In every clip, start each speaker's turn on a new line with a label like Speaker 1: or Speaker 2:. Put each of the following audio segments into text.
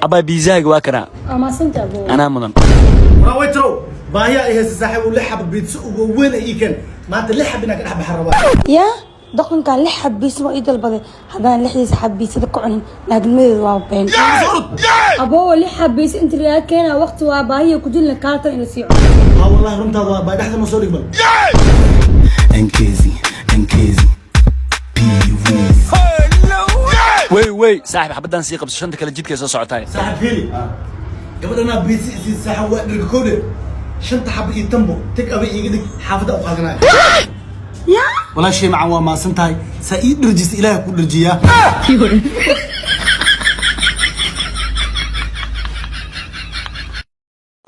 Speaker 1: Abaa, biizaaga waa kanaa.
Speaker 2: Waa maasanta, abo.
Speaker 1: Anaa mudan.
Speaker 3: Waraa waytarow, baahiya ay haysa saaxiib. Lix xab pizza ugu weyn ay ii keen. Maanta lix xab inaan ka dhex baxan rabaa.
Speaker 4: Yaa doqonkan, lix xab pizza ma ii dalbaday? Haddaan lixdiisa xab pizzada ku cunin, naagnimadeedu waa been.
Speaker 2: Aboowa, lix xab pizza inta laga keenaa waqti waa baahiya ku dilna kaaltan in la sii cuno.
Speaker 3: Ha, wallahi runtaada waa baa. Dhexda noo soo dhig bal.
Speaker 5: Nkezi, Nkezi, P Wiz.
Speaker 1: Wey wey, saaxib, xabaddan sii qabso, shanta kale jidkay soo socotaay.
Speaker 3: Saaxiib, fiiri, gabadhanaa pizza isii. Saaxiib, waa dhirga kowde. Shanta xab iyo tambo take away iiga dhig, xaafadda u qaadanaya. Walaashay macan, waa maasan tahay. Saa ii dharjisa, ilaahay ku dharjiyaa.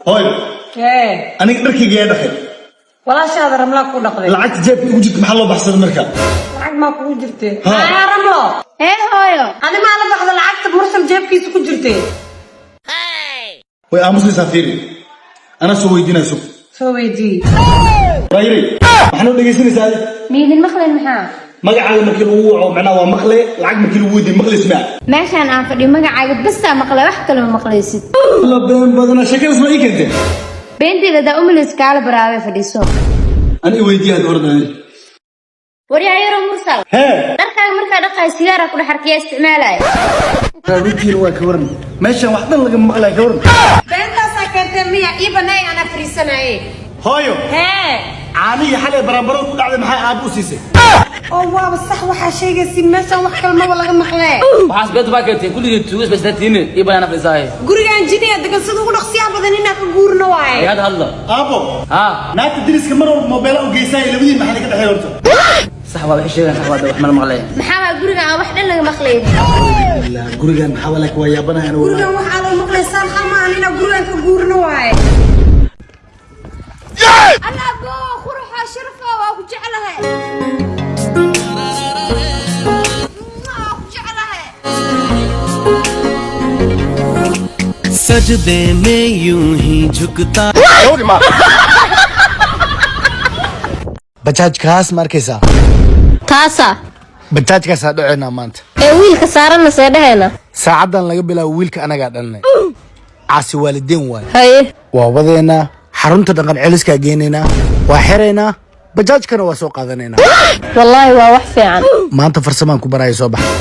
Speaker 3: Hooy.
Speaker 6: Hee.
Speaker 3: Aniga dharkayga yaa dhaqay?
Speaker 6: Walaashaada Ramlaa ku dhaqday.
Speaker 3: Lacagta jeebka igu jirta maxaa loo baxsaday marka?
Speaker 6: Lacag maa kugu jirte?
Speaker 3: Ha.
Speaker 6: Haa, Ramlo.
Speaker 7: Hee hooyo.
Speaker 6: Adi maa la baxda lacagta Mursal jeebkiisa ku jirte?
Speaker 3: Way aamusaysaa, fiiri, anaa soo weydiinayso.
Speaker 6: Soo weydii.
Speaker 3: Raayiri, maxaa noo dhegaysanaysaa adi?
Speaker 7: Miidin maqlin maxaa?
Speaker 3: Magacaaga markii lagu waco macnaha waa maqle, lacag markii lagu weydiiyo maqlays maa?
Speaker 7: Meeshaan aan fadhiyo magacaaga basaa maqlay, wax kale ma maqlaysid.
Speaker 3: La been badana, sheekadaas ma ii keentay?
Speaker 7: Beenteeda hadaa umalaysa, kaala baraawe fadhiiso.
Speaker 3: Ani i weydiiya hadda, ordan.
Speaker 7: Waryaayaro Mursal.
Speaker 3: Hee.
Speaker 7: Dharkaaga markaa dhaqaayo sigaara ku dhex arkiyaa isticmaalaya.
Speaker 3: Runtiina waa ka waran, meeshaan wax dhan lagama maqlaya, ka waran.
Speaker 6: Beentaasaa keentee miya? Ii baneey, anaa fariisanaye.
Speaker 3: Hooyo.
Speaker 6: Hee.
Speaker 3: Caanihii xalay baranbarada ku dhacday maxaa aabbo u siisay?
Speaker 6: Oo waaba sax waxaa sheegaysi, meeshaan wax kale maba laga maqlee.
Speaker 8: Waxaas beenta baa keentay, kulligii tuugas baystaatiine iyo banaan fadhisaaye.
Speaker 6: Gurigaan jiniya degan, sida ugu dhaqsiyaha badan inaa ka guurno waaye.
Speaker 8: Ay hadda hadla.
Speaker 3: Aabbo.
Speaker 8: Haa.
Speaker 3: Naagta deriska mar walba moobeela u geysaayo, labadiin maxaa ka dhexeeya horta?
Speaker 8: Sax waa waxay sheegaan, sax waa, wax mala maqlay.
Speaker 7: Maxaa waa guriga aan wax dhan laga maqlaynin?
Speaker 3: Gurigan maxaa walaa, waa yaabanaya anigu.
Speaker 6: Gurigan waxaa laga maqlaysaan xal maahan, inaa gurigan ka guurno waaye.
Speaker 7: Alla abo, quruxa sharafa, waa ku jeclahay, waa ku jeclahay.
Speaker 5: सजदे में यूं ही झुकता
Speaker 3: Bajaajkaas ma arkaysaa?
Speaker 7: Taasa.
Speaker 3: Bajaajkaasaa dhaceynaa maanta.
Speaker 7: Ee wiilka saaranna see dhahayna?
Speaker 3: Saacaddan laga bilaabo wiilka anagaa dhalinay, caasi waalideen waaye.
Speaker 7: Haye.
Speaker 3: Waa wadeynaa, xarunta dhaqan celiskaa geenaynaa, waa xiraynaa, bajaajkana waa soo qaadanaynaa.
Speaker 7: Wallaahi waa wax fiican.
Speaker 3: Maanta farsamaan ku baraya, soo baxa.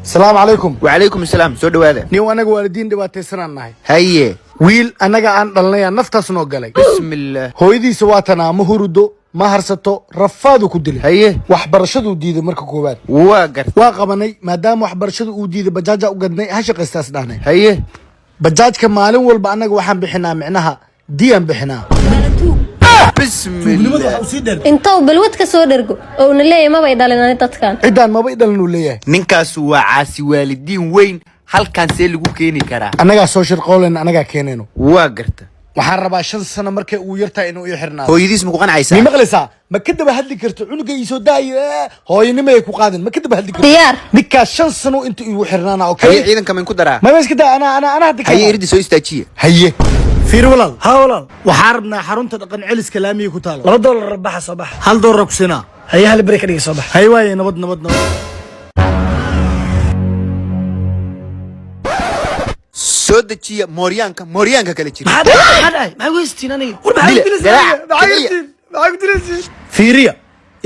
Speaker 3: Asalaamu calaykum.
Speaker 9: Wacalaykum asalaam, soo dhawaada.
Speaker 3: Nin anaga waalidiin dhibaataysanaan nahay.
Speaker 9: Haye.
Speaker 3: Wiil annaga aan dhalnay aan naftaas noo galay.
Speaker 9: Bismillaah.
Speaker 3: Hooyadiisa waa tanaa, ma hurudo, ma harsato, rafaadu ku dilay.
Speaker 9: Haye.
Speaker 3: Waxbarashaduu diiday marka koowaad.
Speaker 9: Waa garta.
Speaker 3: Waa qabanay, maadaama waxbarashada uu diiday, bajaaja u gadnay, ha shaqaystaas dhahnay.
Speaker 9: Haye.
Speaker 3: Bajaajka maalin walba annaga waxaan bixinaa, micnaha diyaan bixinaa.
Speaker 9: Bismillaah.
Speaker 7: Intou balwad ka soo dhergo ouna leeyahay mabay dhalin ani dadkan.
Speaker 3: Ciddaan maba i dhalin uu leeyahay.
Speaker 9: Ninkaas waa caasi waalidiin weyn, halkan see lagu keeni karaa?
Speaker 3: Annagaa soo shirqooleyna, annagaa keenayno.
Speaker 9: Waa garta.
Speaker 3: Waxaan rabaa 5 sano markay uu yartahay inuu ii xirnaado.
Speaker 9: Hooyadiis ma ku qancaysaa?
Speaker 3: Mi maqlaysaa? Ma ka daba hadli karto cunuga ii soo daayo, hooyanimay ku qaadin, ma ka daba hadli karto.
Speaker 7: Diyaar.
Speaker 3: Ninkaas 5 sano inta igu xirnaana, okay?
Speaker 9: Haye, ciidanka mayn ku daraa?
Speaker 3: Maba, iska daa, anaa hadda.
Speaker 9: Haye, irdi soo istaajiya.
Speaker 3: Haye, fiir walaal. Ha walaal, waxaan rabnaa xarunta dhaqan celiska laamiga ku taalo.
Speaker 10: $2 baxa, soo baxa.
Speaker 3: $1 ku siinaa.
Speaker 10: Haye, hal beri ka dhigi, soo bax.
Speaker 3: Haye waaye, nabad nabad nabad.
Speaker 9: Soo dejiya mooryaanka, mooryaanka kala jira.
Speaker 10: Maxaa maxaa dhahay? Maxaa weystiin aniga? War maxaa
Speaker 9: Dila,
Speaker 10: ku dilaysaa
Speaker 9: dilaac,
Speaker 10: aniga? Maxaa
Speaker 9: kiciya.
Speaker 10: weystiin? Maxaa ku dilaysiin?
Speaker 3: Fiiriya,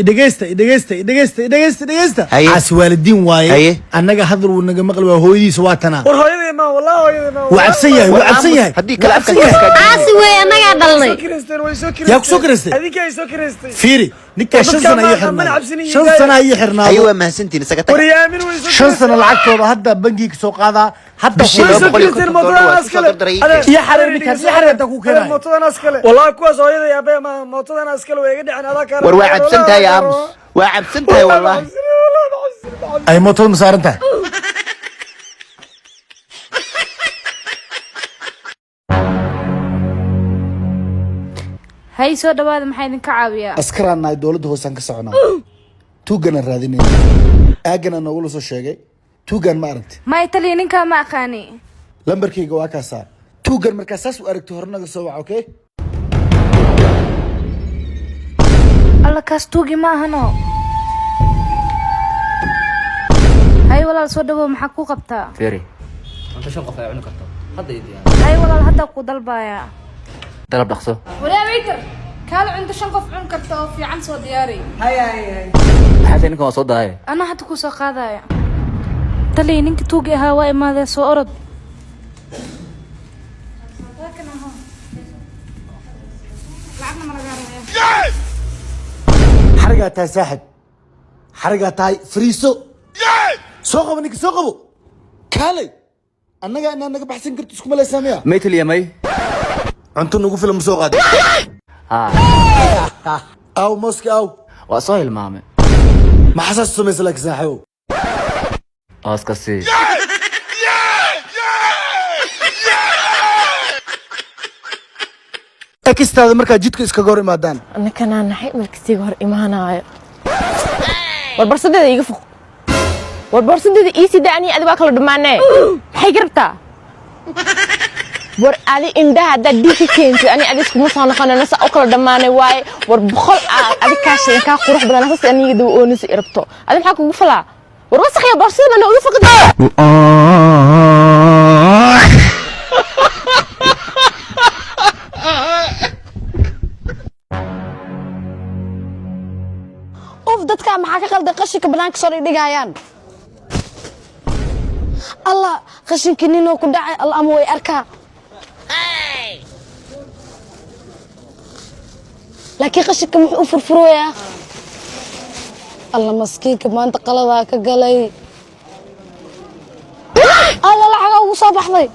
Speaker 3: idhegeysta, idhegeysta, idhegeysta, idhegeysta, idhegeysta.
Speaker 9: Haye.
Speaker 3: Caasi waalidiin waaye.
Speaker 9: Haye.
Speaker 3: Annaga hadal wuu naga maqli waa, hooyadiisa waa tanaa.
Speaker 10: War hooyadii ma, wallahi hooyadii ma.
Speaker 3: Wuu cabsan yahay, wuu
Speaker 9: War
Speaker 3: cabsan
Speaker 9: aamus,
Speaker 3: yahay.
Speaker 9: haddii
Speaker 3: Wuu
Speaker 9: kale
Speaker 3: cabsan
Speaker 9: afka
Speaker 3: yahay.
Speaker 9: iska
Speaker 7: Caasi wey, annagaa dhalnay.
Speaker 10: Soo kireysteen, way soo kireysteen.
Speaker 3: Yaa ku soo kireystay?
Speaker 10: Adinka ay soo kireystay.
Speaker 3: Fiiri, ninkaa
Speaker 10: War
Speaker 3: 5
Speaker 10: dadka
Speaker 3: sano ayuu
Speaker 10: ma
Speaker 3: xirnaado,
Speaker 10: cabsinin,
Speaker 3: 5
Speaker 10: iyo
Speaker 3: sano ayuu
Speaker 9: Haye.
Speaker 3: xirnaado.
Speaker 9: Waa mahadsantihiin, isaga
Speaker 10: War
Speaker 9: taga.
Speaker 10: yaamin way soo
Speaker 3: 5 sano lacagtooda hadda bangiga soo qaadaa hadda.
Speaker 9: Bishii
Speaker 10: way
Speaker 9: laba
Speaker 10: soo
Speaker 9: boqol iyo
Speaker 10: kireysteen
Speaker 9: konton dollar
Speaker 10: mootodan
Speaker 9: waa isku soo
Speaker 10: askale.
Speaker 9: dardaray ii
Speaker 10: Adeer,
Speaker 9: keen.
Speaker 3: Iyo xareer ninkaas, iyo xareer intaa ku keenayo.
Speaker 10: Mootodan askale. Wallahi kuwaas hooyadii aabbahay ma, mootodan askale way iga dhicin adaa ka.
Speaker 9: War waa cabsan tahay, aamus, waa cabsan tahay wallahi.
Speaker 3: Ay mootada ma saaran tahay?
Speaker 11: Hay, soo dhawaada, maxaa idinka caawiyaa?
Speaker 3: Askaraan nahay, dowladda hoosaan ka soconaa, tuugana raadinayna, aagana noogula soo sheegay. Tuugan ma aragti?
Speaker 11: May taliya, ninkaa ma aqaani.
Speaker 3: Lambarkayga waa kaasaa. Tuugan markaa saas u aragti, hore naga soo waca, okay?
Speaker 11: Alla, kaas tuugi ma ahano. Hay walaal, soo dhawow, maxaa ku qabtaa?
Speaker 8: Fiiri, cunto shan qof ay cuni karto hadda ii diyaar.
Speaker 11: Hay walaal, hadda ku dalbaaya.
Speaker 8: Dalab dhaqso.
Speaker 11: Walaa waiter, kaala cunto shan qof cun karta oo fiican soo diyaari.
Speaker 6: Hay hay hay.
Speaker 8: Maxaa tahay? Ninkan waa soo dahay.
Speaker 11: Anaa hadda ku soo qaadaya. Taliya, ninka tuugi ahaa waa imaadee, soo orod.
Speaker 3: Xarigaa tahay saaxib, xarigaa tahay. Fariiso, soo qabo ninka, soo qabo. Kaalay, annaga inaa naga baxsan karto isku malaysaa miya?
Speaker 8: May taliya, may.
Speaker 3: Cunto nagu filan ma soo qaadi?
Speaker 8: Haa.
Speaker 3: Aw mooska aw?
Speaker 8: Waa soo hilmaamay.
Speaker 3: Maxaa saas u samaysa laakiin, saaxiibow?
Speaker 8: Hooska sii.
Speaker 3: Ekistaada markaa jidka iskaga hor imaadaan.
Speaker 4: Annakanaa naxay markasiiga hor imaanaayo. War barsadeeda iga foq, war barsadeeda ii sida. Anii adi waa kala dhammaanee, maxay garabtaa? War adi indhaha haddaad dhiig ka keentid, ani adi iskuma soo noqonayno, saa u kala dhammaanay waaye. War 100 aad adi kaa sheegan kaa qurux badan, saas aniga daba oonaysa irabto. Adi maxaa kugu falaa? War wasakhiya, boorsada mana uga foqid.
Speaker 6: Uf, dadkaa maxaa ka qaldan? Qashinka banaanka soo dhigdhigayaan. Allah, qashinkii ninoo ku dhacay. Allah, ama way arkaa, laakiin qashinka muxuu u furfuroyaa? Allah, maskiinka maanta qaladaa ka galay. Allah, lacagaa ugu soo baxday.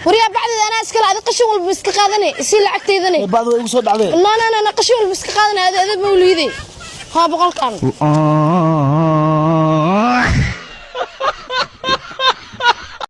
Speaker 6: Waryaa, bacdeeda anaa iskale. Adi qashin walba iska qaadanay, isii lacagteydane.
Speaker 3: Bacda way igu soo dhacdee.
Speaker 6: No no no, qashin walba iska qaadanay. Adi ada mawliiday haa 100-kan.